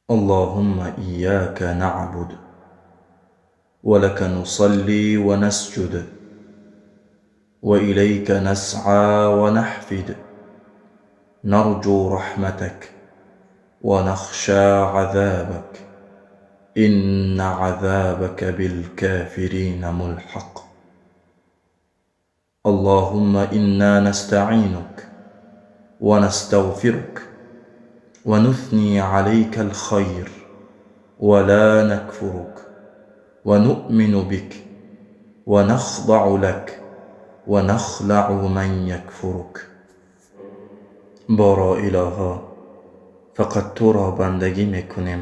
اللهم إياك نعبد ولك نصلي ونسجد وإليك نسعى ونحفد، نرجو رحمتك ونخشى عذابك، إن عذابك بالكافرين ملحق. اللهم إنا نستعينك ونستغفرك ونثني عليك الخير ولا نكفرك، ونؤمن بك ونخضع لك ونخلع من يكفرك. Боро илоҳо, фақат туро бандагӣ мекунем,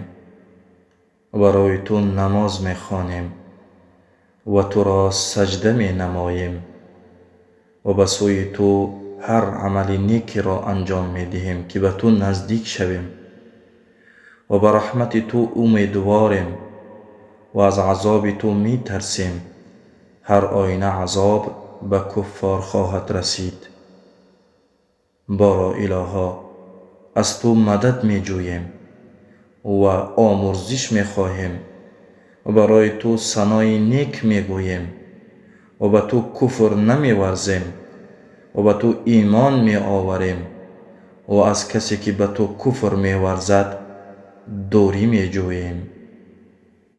барои ту намоз мехонем ва туро саҷда менамоем ва ба сӯи ту ҳар амали некиро анҷом медиҳем, ки ба ту наздик шавем, ва ба раҳмати ту умедворем ва аз азоби ту метарсем. Ҳар оина азоб ба куффор хоҳад расид. Боро илоҳо, аз ту мадад меҷӯем ва омурзиш мехоҳем ва барои ту санои нек мегӯем ва ба ту куфр намеварзем ва ба ту имон меоварем ва аз касе, ки ба ту куфр меварзад, дурӣ меҷӯем.